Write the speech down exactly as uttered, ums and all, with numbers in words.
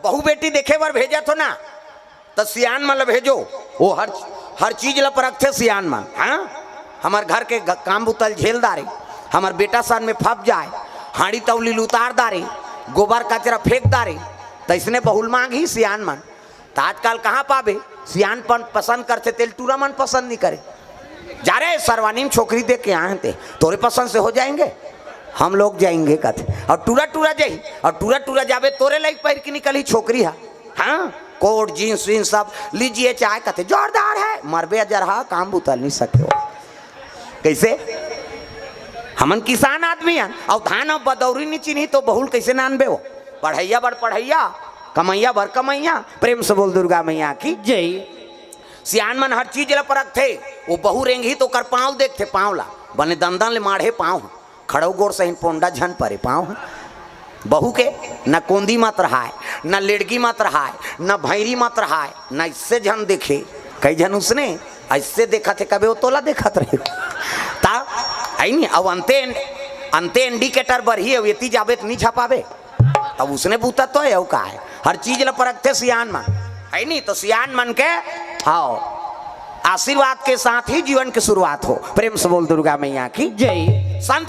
बहू बेटी देखे बर भेजत हो ना, त सियान मन ल भेजो। वो हर हर चीज ल परखथे सियान मन। हाँ, हमर घर के ग- काम बुता ल झेल डारे, हमर बेटा सन में फप जाए, हाड़ी तौली ल उतार डारे, गोबर कचरा फेंक डारे, त इसने बहू ल मांगही सियान मन। त आजकल कहाँ पाबे? सियान मन पसंद करथे तेल टूरा मन पसंद नहीं करे। जा रे सरवानी में छोकरी देख के आए हन ते, तोरे पसंद से हो जाएंगे, हम लोग जाएंगे कथे। और टूरा टूरा जाही, और टूरा टूरा जाबे तोरे लाइक पहिर के निकलही छोकरी हा। हाँ, कोट जींस वींस सब लीजिए चाहे कथे जोरदार है, मरबे अजर हा, काम बुता नहीं सके हो। कैसे? हमन किसान आदमी हन, और धान और बदौरी नहीं चिन्ही तो बहू ल कैसे नानबे हो? पढ़ैया बर पढ़ैया, कमैया बर कमैया। प्रेम से बोल दुर्गा मैया की। जय। सियान मन हर चीज ल परखथे। वो बहू रेंगही तो ओकर पाँव ल देखथे, पाँव ला, बने दंदन ले माढ़े पाँव ह, खड़ऊ गोड़ सहिन पोंडा झन परे पाँव ह। बहू के न कोंदी मत रहाय, न लेड़गी मत रहाय, न भैरी मत रहाय, न इससे झन देखे। कई झन उसने ऐसे देखत हे, कबे वो तोला देखत रहे। ता आई नहीं, अब अंते अंते इंडिकेटर बरही, अब एती जाबे त नहीं झपाबे। अब उसने बूता तो है, का है, हर चीज ल परखथे सियान मन, है नहीं? तो सियान मन के, हाँ, आशीर्वाद के साथ ही जीवन की शुरुआत हो। प्रेम से बोल दुर्गा मैया की। जय। संत